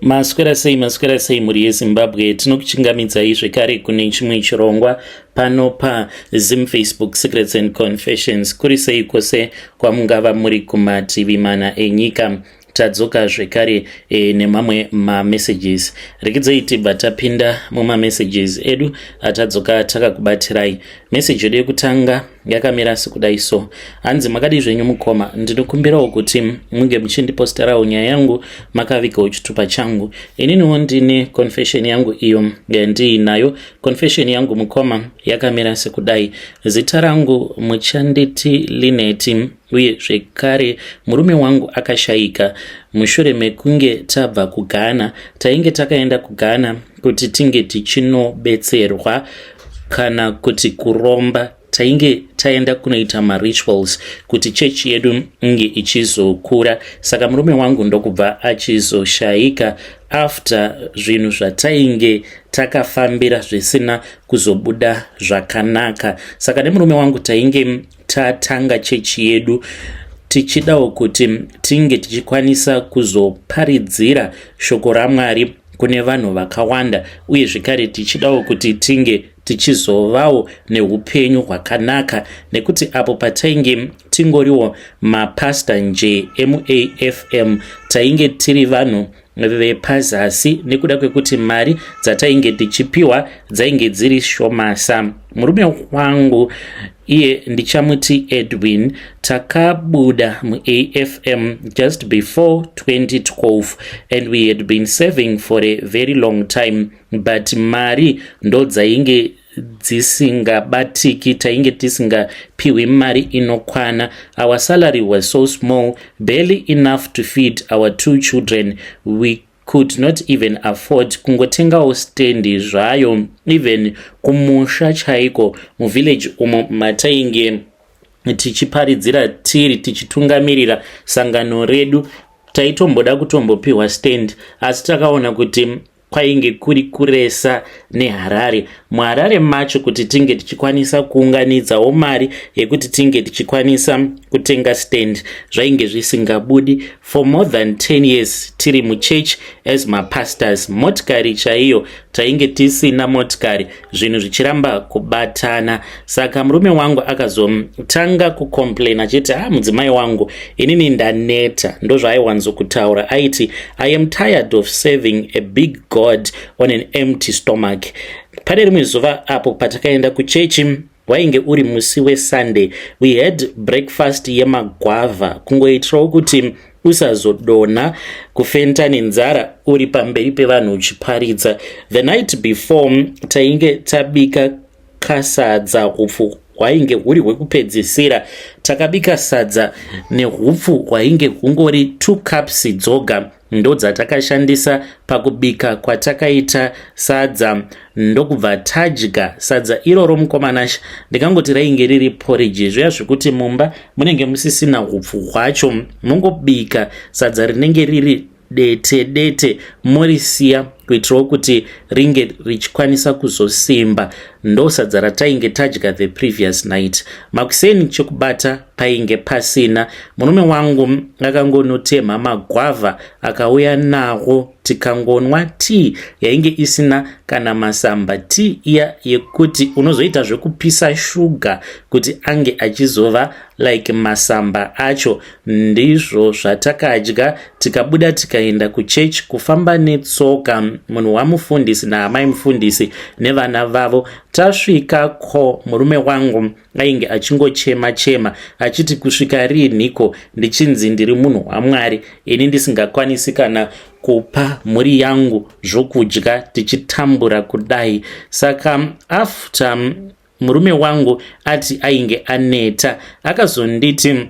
Maswera sei, maswera sei mhuri yeZimbabwe. Tinokuchingamidzai zvekare kune chimwe chirongwa pano paZim Facebook Secrets and Confessions. Kuri sei kwose kwamungava muri kumativi mana enyika? Tadzoka zvekare nemamwe mamessages. Rekedzai tibva tapinda mumamessages edu atadzoka takakubatirai. Meseji yedu yekutanga yakamira sekudai so. Hanzi, "Makadii zvenyu mukoma? Ndinokumbirawo kuti munge muchindiposterawo nyaya yangu makavigawo chitupa changu. Ininiwo ndine confession yangu iyo yandiinayo. Confession yangu, mukoma, yakamira sekudai. Zita rangu muchanditi Lineti, uye zvekare murume wangu akashayika mushure mekunge tabva kuGhana. Tainge takaenda kuGhana kuti tinge tichinobetserwa kana kuti kuromba. Tainge taenda kunoita marituals kuti chechi yedu inge ichizokura. Saka murume wangu ndokubva achizoshayika after zvinhu zvatainge takafambira zvisina kuzobuda zvakanaka. Saka nemurume wangu tainge tatanga chechi yedu tichidawo kuti tinge tichikwanisa kuzoparidzira shoko raMwari kune vanhu vakawanda, uye zvekare tichidawo kuti tinge tichizovawo neupenyu hwakanaka, nekuti apo patainge tingoriwo mapasta nje emuAFM, tainge tiri vanhu vepazasi nekuda kwekuti mari dzatainge tichipiwa dzainge dziri shomasa. Murume wangu iye ndichamuti Edwin. Takabuda muAFM just before 2012 and we had been serving for a very long time, but mari ndo dzainge dzisingabatiki. Tainge tisingapiwi mari inokwana. Our salary was so small, barely enough to feed our two children. We could not even afford kungotengawo stendi zvayo. Even kumusha chaiko, muvillage umo matainge tichiparidzira, tiri tichitungamirira sangano redu, taitomboda kutombopiwa stand, asi takaona kuti kwainge kuri kuresa neHarare. MuHarare macho, kuti tinge tichikwanisa kuunganidzawo mari yekuti tinge tichikwanisa kutenga stand, zvainge zvisingabudi. For more than 10 years tiri muchurch as mapastors, motikari chaiyo tainge tisina motikari, zvinhu zvichiramba kubatana. Saka murume wangu akazotanga kucomplain achiti, 'Ah, mudzimai wangu, inini ndaneta.' Ndozvaaiwanzokutaura. Aiti, 'I am tired of serving a big God on an empty stomach.' Pane rimwe zuva apo patakaenda kuchechi, wainge uri musi weSunday, we had breakfast yemagwavha, kungoitirawo kuti usazodonha kufenta nenzara uri pamberi pevanhu uchiparidza. The night before tainge tabika kasadza, upfu hwainge huri hwekupedzisira. Takabika sadza neupfu hwainge hungori 2 cups dzoga, ndo dzatakashandisa pakubika kwatakaita sadza, ndokubva tadya sadza iroro. Mukomanasha, ndikangoti rainge riri porridge, zviya zvekuti mumba munenge musisina upfu hwacho, mungobika sadza rinenge riri dete dete, morisiya kuitirawo kuti ringe richikwanisa kuzosimba. Ndo sadza ratainge tadya the previous night. Makuseni chekubata painge pasina. Murume wangu akangonotema magwavha, akauya nawo, tikangonwa tii yainge isina kana masamba, tii iya yekuti unozoita zvekupisa shuga kuti ange achizova like masamba acho. Ndizvo zvatakadya, tikabuda tikaenda kuchechi, kufamba netsoka, munhu wamufundisi naamai mufundisi nevana vavo. Tasvikako, murume wangu ainge achingochema chema achiti, 'Kusvika riinhiko ndichinzi ndiri munhu waMwari, ini ndisingakwanisi kana kupa mhuri yangu zvokudya, tichitambura kudai?' Saka after murume wangu ati ainge aneta, akazonditi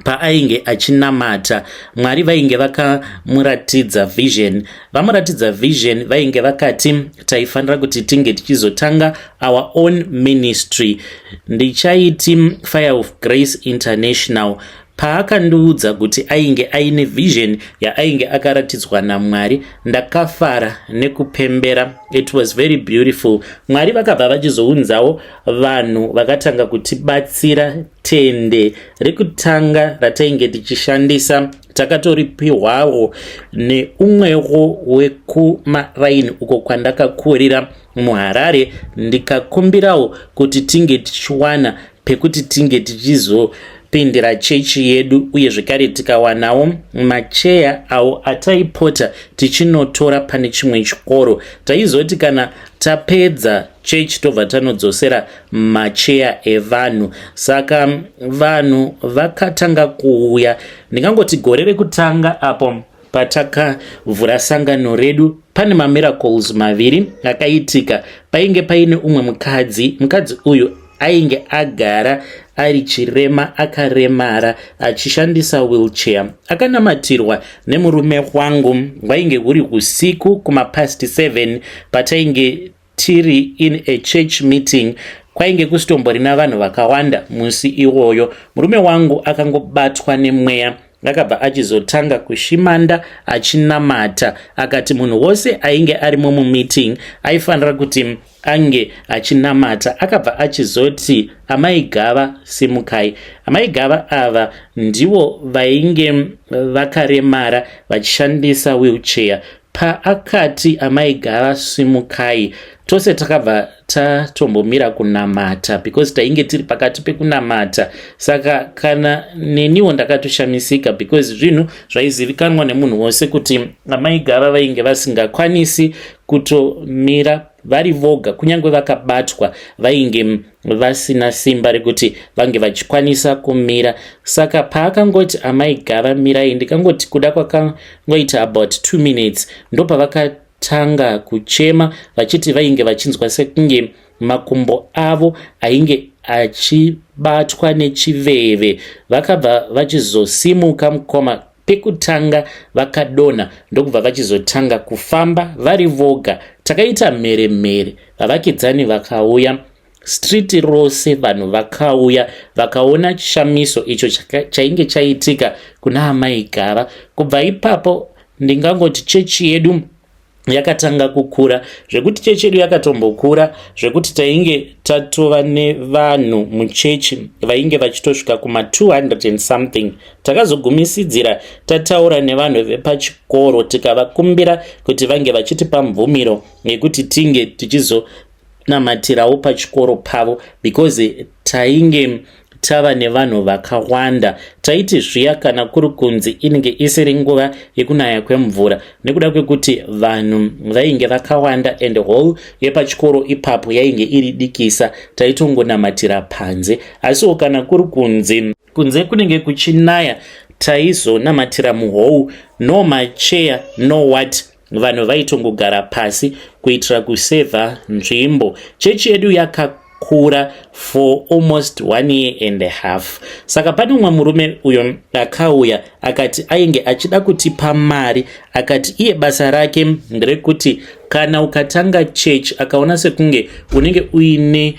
paainge achinamata Mwari, vainge vakamuratidza vision. Vamuratidza vision, vainge vakati taifanira kuti tinge tichizotanga our own ministry, ndichaiti Fire of Grace International. Paakandiudza kuti ainge aine vision yaainge akaratidzwa naMwari, ndakafara nekupembera. It was very beautiful. Mwari vakabva vachizounzawo vanhu vakatanga kutibatsira. Tende rekutanga ratainge tichishandisa takatoripihwawo neumwewo wekumaraini uko kwandakakurira muHarare, ndikakumbirawo kuti tinge tichiwana pekuti tinge tichizopindira chechi yedu, uye zvekare tikawanawo macheya awo ataipota tichinotora pane chimwe chikoro. Taizoti kana tapedza chechi tobva tanodzosera macheya evanhu. Saka vanhu vakatanga kuuya. Ndingangoti gore rekutanga apo patakavhura sangano redu, pane mamiracles maviri akaitika. Painge paine umwe mukadzi. Mukadzi uyu ainge agara ari chirema, akaremara, achishandisa wheelchair. Akanamatirwa nemurume wangu. Hwainge huri usiku kumapast 7 patainge tiri in a church meeting. Kwainge kusitomborina vanhu vakawanda musi iwoyo. Murume wangu akangobatwa nemweya, akabva achizotanga kushimanda achinamata. Akati munhu wose ainge arimo mumeeting aifanira kuti ange achinamata. Akabva achizoti, "Amai Gava, simukai." Amai Gava ava ndivo vainge vakaremara vachishandisa wheelchair. Paakati, "Amai Gava, simukai," tose takabva tatombomira kunamata because tainge tiri pakati pekunamata. Saka kana neniwo ndakatoshamisika because zvinhu zvaizivikanwa nemunhu wose kuti Amai Gava vainge vasingakwanisi kutomira vari voga. Kunyange vakabatwa, vainge vasina simba rekuti vange vachikwanisa kumira. Saka paakangoti, "Amai Gava, mirai," ndikangoti kuda kwakangoita about 2 minutes, ndopavakatanga kuchema vachiti vainge vachinzwa sekunge makumbo avo ainge achibatwa nechiveve. Vakabva vachizosimuka, mukoma. Pekutanga vakadonha, ndokubva vachizotanga kufamba vari voga. Takaita mheremhere, vavakidzani vakauya, street rose vanhu vakauya vakaona chishamiso icho chainge chaitika kuna Amai Gava. Kubva ipapo ndingangoti chechi yedu yakatanga kukura zvekuti chechi yedu yakatombokura zvekuti tainge tatova nevanhu muchechi vainge vachitosvika kuma200 and something. Takazogumisidzira tataura nevanhu vepachikoro, tikavakumbira kuti vange vachitipa mvumiro yekuti tinge tichizonamatirawo pachikoro pavo because tainge tava nevanhu vakawanda. Taiti zviya kana kuri kunzi inenge isiri nguva yekunaya kwemvura, nekuda kwekuti vanhu vainge vakawanda and hall yepachikoro ipapo yainge iri dikisa, taitongonamatira panze. Asiwo kana kuri kunzi kunze kunenge kuchinaya, taizonamatira muhall. No macheya, no what, vanhu vaitongogara pasi kuitira kusevha nzvimbo. Chechi yedu yakakura for almost one year and a half. Saka pane umwe murume uyo akauya akati ainge achida kutipa mari. Akati iye basa rake nderekuti kana ukatanga church, akaona sekunge unenge uine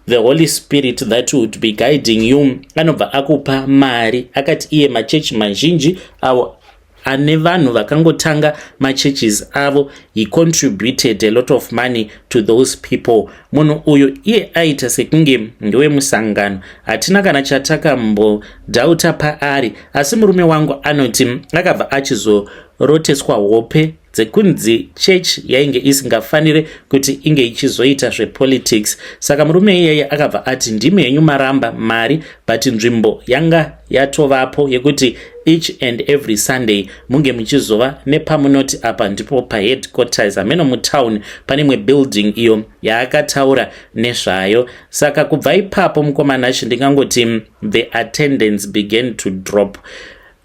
the Holy Spirit that would be guiding you, anobva akupa mari. Akati iye machechi mazhinji avo ane vanhu vakangotanga machurches avo, he contributed a lot of money to those people. Munhu uyu iye aita sekunge ndewemusangano. Hatina kana chatakambodhauta paari, asi murume wangu anoti akabva achizoroteswa hope dzekunzi church yainge isingafaniri kuti inge ichizoita zvepolitics. Saka murume iyeye akabva ati, "Ndimi henyu maramba mari, but nzvimbo yanga yatovapo yekuti each and every Sunday munge muchizova nepamunoti apa ndipo paheadquarters." Hameno mutown pane imwe building iyo yaakataura nezvayo. Saka kubva ipapo, mukoma Nashi, ndingangoti the attendance began to drop.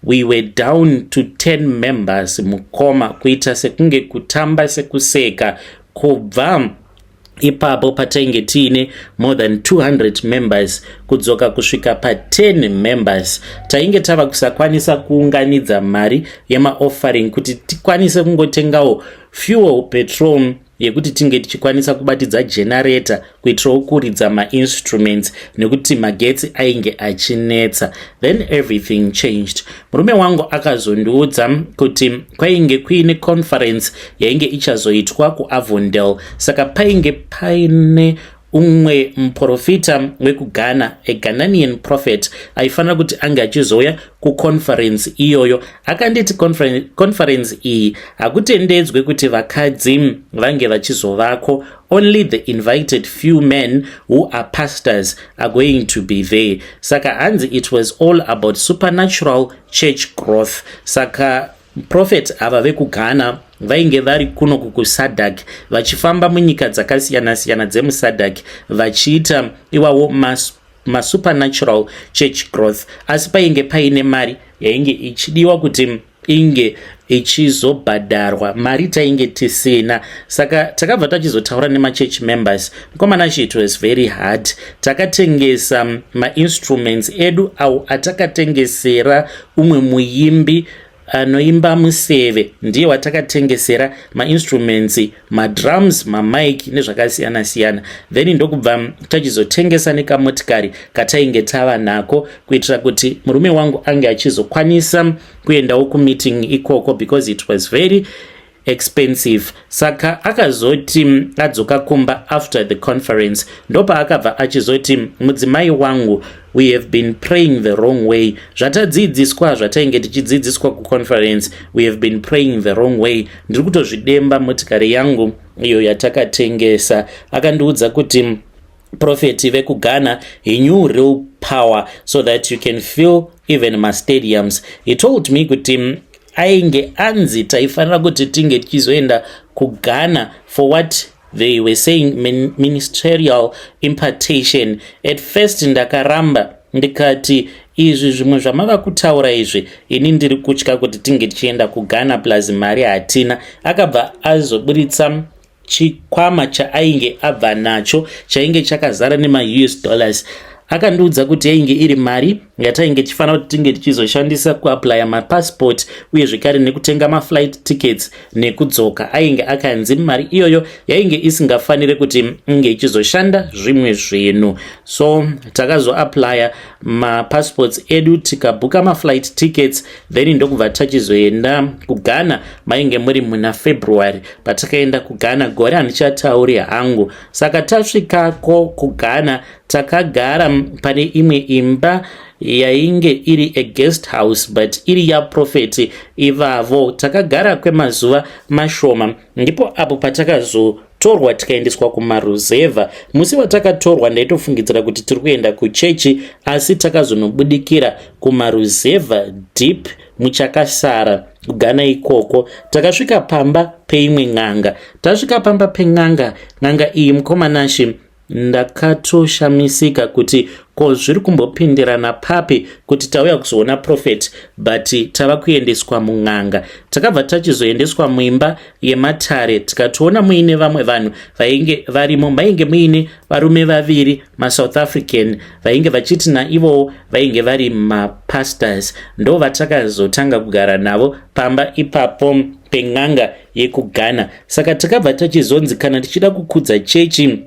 We were down to 10 members, mukoma, kuita sekunge kutamba sekuseka. Kubva ipapo patainge tiine more than 200 members kudzoka kusvika pa10 members. Tainge tava kusakwanisa kuunganidza mari yemaoffering kuti tikwanise kungotengawo fuel, petrol. yekuti tinge tichikwanisa kubatidza generator kuitirawo kuridza mainstruments nekuti magetsi ainge achinetsa. Then everything changed. Murume wangu akazondiudza kuti kwainge kuine conference yainge ichazoitwa kuAvondale, saka painge paine umwe muprofita wekuGhana, a Ghananian prophet, aifanira kuti ange achizouya kuconference iyoyo. Akanditi conference iyi hakutendedzwe kuti vakadzi vange vachizovako. Only the invited few men who are pastors are going to be there. Saka hanzi it was all about supernatural church growth. Saka prophet ava vekuGhana vainge vari kuno kuSADC, vachifamba munyika dzakasiyana-siyana dzemuSADC, vachiita iwawo masupernatural church growth, asi painge paine mari yainge ichidiwa kuti inge ichizobhadharwa. Mari tainge tisina, saka takabva tachizotaura nemachurch members. Mukomana, it was very hard. Takatengesa mainstruments edu awo atakatengesera umwe muimbi anoimba museve. Ndiye watakatengesera mainstruments, madrums, mamic nezvakasiyana-siyana. Then ndokubva tachizotengesa nekamotikari katainge tava nako kuitira kuti murume wangu ange achizokwanisa kuendawo kumeeting ikoko, because it was very expensive. Saka akazoti adzoka kumba after the conference, ndopaakabva achizoti, "Mudzimai wangu, we have been praying the wrong way. Zvatadzidziswa, zvatainge tichidzidziswa kuconference, we have been praying the wrong way. Ndiri kutozvidemba motikari yangu iyo yatakatengesa." Akandiudza kuti prophet vekuGhana, he knew real power so that you can feel even mastadiums. He told me kuti ainge anzi taifanira kuti tinge tichizoenda kuGhana for what they were saying ministerial impartation. At first ndakaramba, ndikati, "Izvi zvimwe zvamava kutaura izvi, ini ndiri kutya kuti tinge tichienda kuGhana, plus mari hatina." Akabva azoburitsa chikwama chaainge abva nacho chainge chakazara nemaUS dollars. Akandiudza kuti yainge iri mari yatainge tichifanira kuti tinge tichizoshandisa kuapplya mapassport uye zvekare nekutenga maflight tickets nekudzoka. Ainge akanzi mari iyoyo yainge isingafaniri kuti inge ichizoshanda zvimwe zvinhu. So takazoapplya mapassports edu, tikabhuka maflight tickets, then ndokubva tachizoenda kuGhana. Mainge muri muna February patakaenda kuGhana, gore handichatauri hangu. Saka tasvikako kuGhana, takagara pane imwe imba yainge iri a guest house, but iri yaprophet ivavo. Takagara kwemazuva mashoma, ndipo apo patakazotorwa tikaendeswa kumaruzevha. Musi watakatorwa ndaitofungidzira kuti tiri kuenda kuchechi, asi takazonobudikira kumaruzevha, deep muchakasara kuGhana ikoko. Takasvika pamba peimwe n'anga. Tasvika pamba pen'anga, n'anga iyi, mukomanashi, ndakatoshamisika kuti ko zviri kumbopindirana papi kuti tauya kuzoona prophet but tava kuendeswa mun'anga. Takabva tachizoendeswa muimba yematare, tikatoona muine vamwe vanhu vainge varimo. Mainge muine varume vaviri, maSouth African, vainge vachiti naivowo vainge vari mapastors. Ndo vatakazotanga kugara navo pamba ipapo pen'anga yekuGhana. Saka takabva tachizonzi kana tichida kukudza chechi,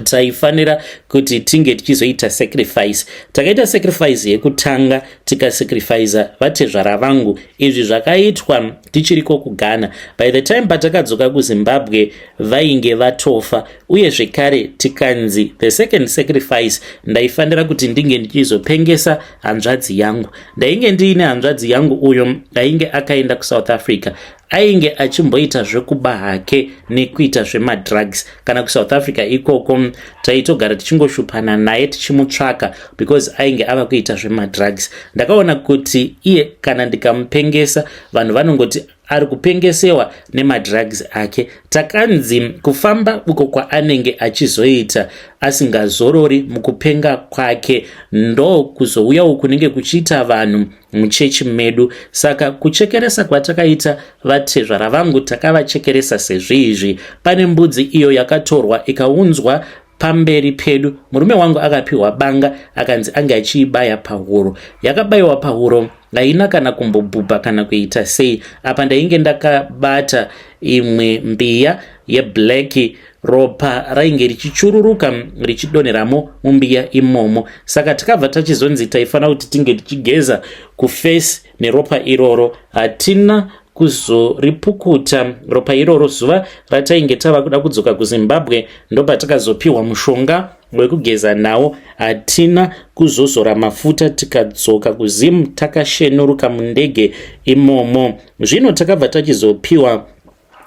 taifanira kuti tinge tichizoita sacrifice. Takaita sacrifice yekutanga, tikasacrifica vatezvara vangu. Izvi zvakaitwa tichiriko kuGhana. By the time patakadzoka kuZimbabwe, vainge vatofa. Uye zvekare tikanzi the second sacrifice, ndaifanira kuti ndinge ndichizopengesa hanzvadzi yangu. Ndainge ndiine hanzvadzi yangu uyo ainge akaenda kuSouth Africa. Ainge achimboita zvekuba hake nekuita zvemadrugs. Kana kuSouth Africa ikoko taitogara tichingoshupana naye, tichimutsvaka because ainge ava kuita zvemadrugs. Ndakaona kuti iye kana ndikamupengesa, vanhu vanongoti ari kupengesewa nemadrugs ake. Takanzi kufamba uko kwaanenge achizoita asingazorori mukupenga kwake, ndo kuzouyawo kunenge kuchiita vanhu muchechi medu. Saka kuchekeresa kwatakaita vatezvara vangu, takavachekeresa sezviizvi. Pane mbudzi iyo yakatorwa ikaunzwa pamberi pedu. Murume wangu akapiwa banga, akanzi ange achiibaya pahuro. Yakabayiwa pahuro. Haina kana kumbobhubha kana kuita sei. Apa ndainge ndakabata imwe mbiya yeblack, ropa rainge richichururuka richidonheramo mumbiya imomo. Saka takabva tachizonzi taifanira kuti tinge tichigeza kuface neropa iroro. Hatina kuzoripukuta ropa iroro. Zuva ratainge tava kuda kudzoka kuZimbabwe, ndopatakazopiwa mushonga wekugeza nawo. Hatina kuzozora mafuta, tikadzoka kuZimu takashenuruka mundege imomo. Zvino takabva tachizopiwa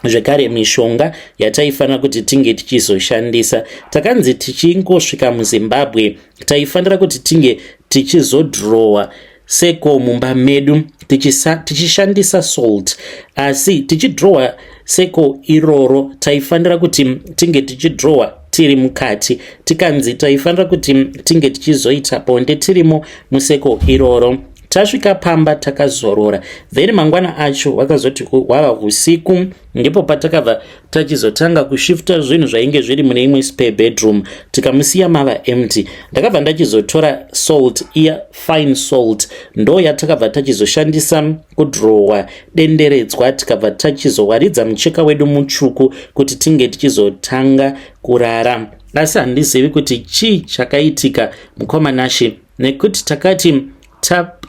zvekare mishonga yataifanira kuti tinge tichizoshandisa. Takanzi tichingosvika muZimbabwe, taifanira kuti tinge tichizodhirowa circle mumba medu tichishandisa salt. Asi tichidhirowa circle iroro, taifanira kuti tinge tichidhirowa tiri mukati. Tikanzi taifanira kuti tinge tichizoita bonde tirimo mucircle iroro. Tasvika pamba takazorora, then mangwana acho vakazoti hwava usiku, ndipo patakabva tachizotanga kushifta zvinhu zvainge zviri mune imwe spare bedroom, tikamusiya mava empty. Ndakabva ndachizotora salt iya, fine salt, ndo yatakabva tachizoshandisa kudhirowa denderedzwa. Tikabva tachizowaridza mucheka wedu mutsvuku kuti tinge tichizotanga kurara. Asi handizivi kuti chii chakaitika, mukoma Nashe, nekuti takati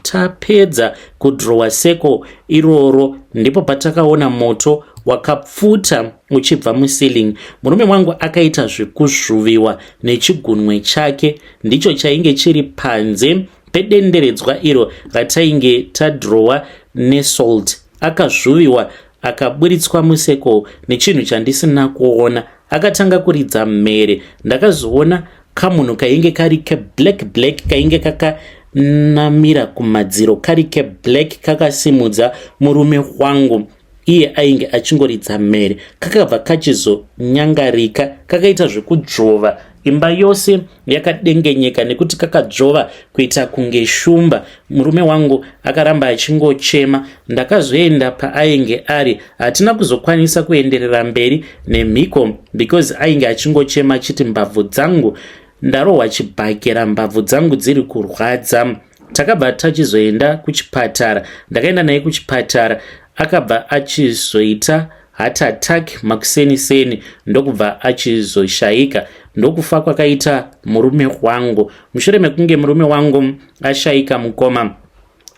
tapedza kudhirowa circle iroro, ndipo patakaona moto wakapfuta uchibva muceiling. Murume wangu akaita zvekuzvuviwa nechigunwe chake, ndicho chainge chiri panze pedenderedzwa iro ratainge tadhirowa nesalt. Akazvuviwa, akaburitswa mucircle nechinhu chandisina kuona. Akatanga kuridza mhere. Ndakazoona kamunhu kainge kari keblack black, kainge kakanamira kumadziro, kari keblack, kakasimudza murume wangu. Iye ainge achingoridza mhere. Kakabva kachizonyangarika, kakaita zvekudzvova. Imba yose yakadengenyeka nekuti kakadzvova kuita kunge shumba. Murume wangu akaramba achingochema. Ndakazoenda paainge ari. Hatina kuzokwanisa kuenderera mberi nemhiko because ainge achingochema achiti, "Mbabvu dzangu, ndarohwa chibhakera, mbabvu dzangu dziri kurwadza." Takabva tachizoenda kuchipatara. Ndakaenda naye kuchipatara, akabva achizoita heart attack makuseni seni, ndokubva achizoshayika. Ndokufa kwakaita murume wangu. Mushure mekunge murume wangu ashayika, mukoma,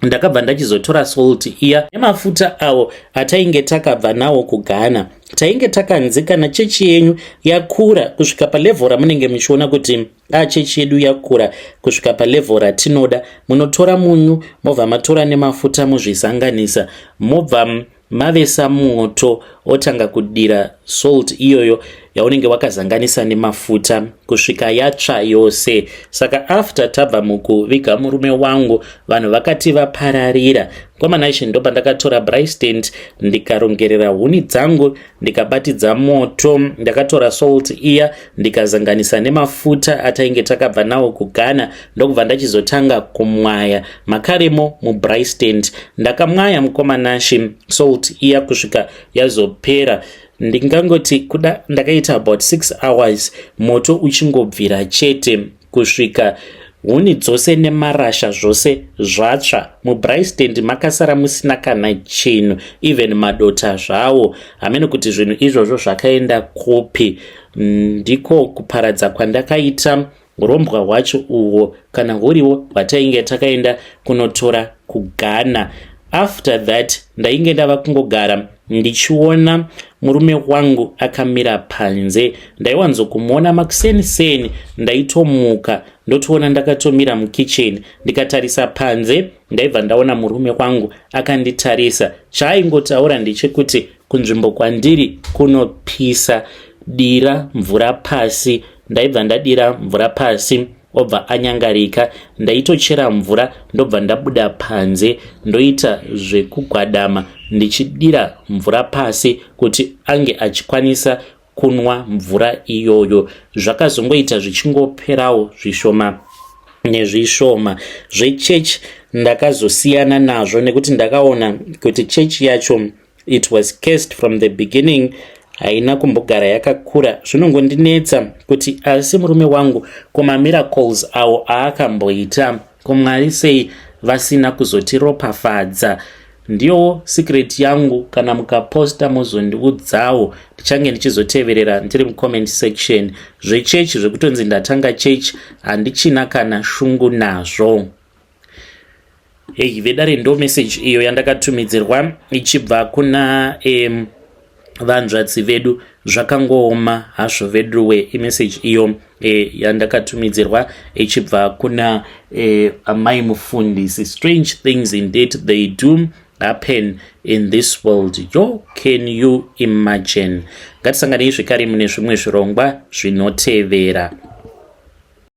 ndakabva ndachizotora salt iya nemafuta awo atainge takabva nawo kuGhana. Tainge takanzi kana chechi yenyu yakura kusvika palevel ramunenge muchiona kuti a chechi yedu yakura kusvika palevel ratinoda, munotora munyu, mobva matora nemafuta, muzvisanganisa, mobva mavesa moto, otanga kudira salt iyoyo yaunenge wakazanganisa nemafuta kusvika yatsva yose. Saka after tabva mukuviga murume wangu, vanhu vakati vapararira, kwamanaishi, ndopandakatora braai stand, ndikarongerera huni dzangu, ndikabatidza moto. Ndakatora salt iya, ndikazanganisa nemafuta atainge takabva nawo kuGhana, ndokubva ndachizotanga kumwaya makaremo mubraai stand. Ndakamwaya, mukoma Nashi, salt iya kusvika yazopera. Ndingangoti kuda ndakaita about 6 hours moto uchingobvira chete, kusvika huni dzose nemarasha zvose zvatsva. Mubraai stand makasara musina kana chinhu, even madota zvawo. Hamene kuti zvinhu izvozvo zvakaenda kupi. Ndiko kuparadza kwandakaita urombwa hwacho uhwo, kana huriwo hwatainge takaenda kunotora kuGhana. After that ndainge ndava kungogara ndichiona murume wangu akamira panze. Ndaiwanzokumuona makuseni seni. Ndaitomuka ndotoona ndakatomira mukicheni. Ndikatarisa panze, ndaibva ndaona murume wangu akanditarisa. Chaaingotaura ndechekuti, "Kunzvimbo kwandiri kunopisa, dira mvura pasi." Ndaibva ndadira mvura pasi, obva anyangarika. Ndaitochera mvura, ndobva ndabuda panze, ndoita zvekugwadama ndichidira mvura pasi kuti ange achikwanisa kunwa mvura iyoyo. Zvakazongoita zvichingoperawo zvishoma nezvishoma. Zvechechi ndakazosiyana nazvo nekuti ndakaona kuti chechi yacho, it was cursed from the beginning, haina kumbogara yakakura. Zvinongondinetsa kuti asi murume wangu, kumamiracles awo aakamboita, kumwari sei vasina kuzotiropafadza. Ndiyo secret yangu, kana mukaposta mozondiudzawo, ndichange ndichizoteverera ndiri mucomment section. Zvechechi, zvekutonzi ndatanga chechi, handichina kana shungu nazvo. Hei vedare, ndo message iyo yandakatumidzirwa ichibva kuna vanzvadzi vedu. Zvakangooma hazvo veduwe. Imessage iyo yandakatumidzirwa ichibva kuna amai mufundisi. Strange things indeed, they do happen in this world. Yo, can you imagine? Ngatisanganei zvekare mune zvimwe zvirongwa zvinotevera.